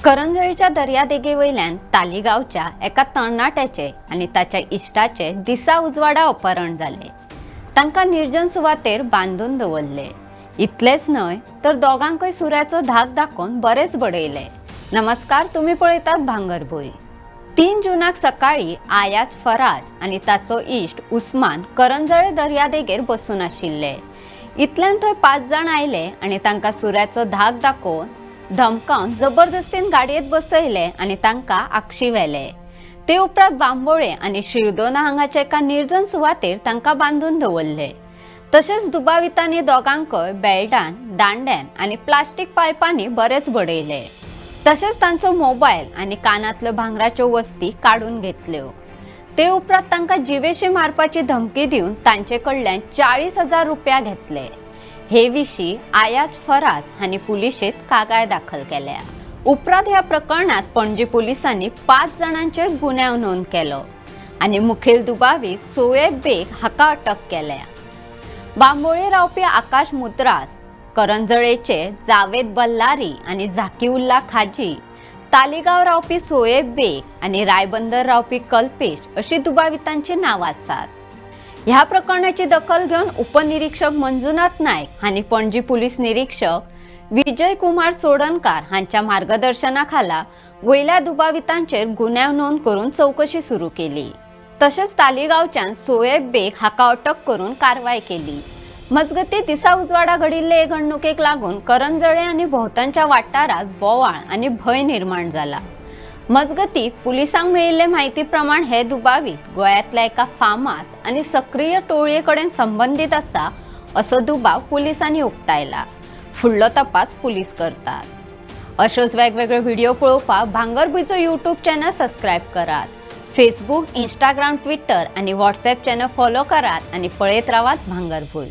करंजळीच्या दर्यादेगे वयल्यान तालिगांवच्या एका तरणाट्याचे आनी ताच्या इश्टाचे दिसा उजवाडा अपहरण जालें. तांकां निर्जन सुवातेर बांदून दवरले. इतलेंच न्हय तर दोगांकय सुऱ्याचो धाक दाखोवन बरेच बडयले. नमस्कार, तुम्ही पळयतात भांगरभूंय. 3 जूनाक सकाळी आयाज फराज आनी ताचो इश्ट उस्मान करंजळे दर्यादेगेर बसून आशिल्ले. इतल्यान थंय पांच जाण आयले आनी तांकां सुऱ्याचो धाक दाखोवन, धमकावन जबरदस्तीन गाडयेत बसयले आनी तांकां आक्षी व्हेले. ते उपरांत बांबोळे आनी शिरदोना हांगाच्या एका निर्जन सुवातेर तांकां बांदून दवरले. तशेंच दुबावितांनी दोगांकय बेल्टान, दांड्यान आनी प्लास्टीक पायपांनी बरेच बडयले. तशेंच तांचो मोबायल आनी कानांतल्यो भांगराच्यो वस्ती काडून घेतल्यो. ते उपरांत तांकां जिवेशी मारपाची धमकी दिवन तांचे कडल्यान 40,000 रुपया घेतले. हे विशीं आयाज फराज हांणी पुलिशेंत कागाळ दाखल केल्या. उपरांत ह्या प्रकरणात पणजी पोलिसांनी पांच जाणांचेर गुन्यांव नोंद केलो आनी मुखेल दुबावीत सोएब बेग हाका अटक केल्या. बांबोळे रावपी आकाश मुद्रास, करंजळेचे जावेद बल्लारी आनी झाकीउल्ला खाजी, तालिगांव रावपी सोएब बेग आनी रायबंदर रावपी कल्पेश अशी दुबावितांची नांवां आसात. ह्या प्रकरणाची दखल घेवन उपनिरीक्षक मंजुनाथ नायक हांणी पणजी पुलीस निरीक्षक विजय कुमार चोडणकार हांच्या मार्गदर्शनाखाला वयल्या दुबावितांचेर गुन्यांव नोंद करून चवकशी सुरू केली. तशेंच तालिगांवच्यान सोएब बेग हाका अटक करून कारवाय केली. मजगती, दिसा उजवाडा घडिल्ले हे घडणुकेक लागून करंजळे आनी भोंवतणच्या वाठारात बोवाळ आनी भंय निर्माण जाला. मजगती, पुलिसांक मेळिल्ले म्हायती प्रमाण हे दुबावीत गोंयांतल्या एका फामाद आनी सक्रीय टोळये कडेन संबंदीत आसा असो दुबाव पुलिसांनी उक्तायला. फुडलो तपास पुलीस करतात. अश्योच वेगवेगळे व्हिडिओ पळोवपाक भांगरभूंयचो यूट्यूब चॅनल सबस्क्रायब करात. फेसबूक, इंस्टाग्राम, ट्विटर आनी व्हॉट्सएप चॅनल फॉलो करात आनी पळयत रावात भांगरभूंय.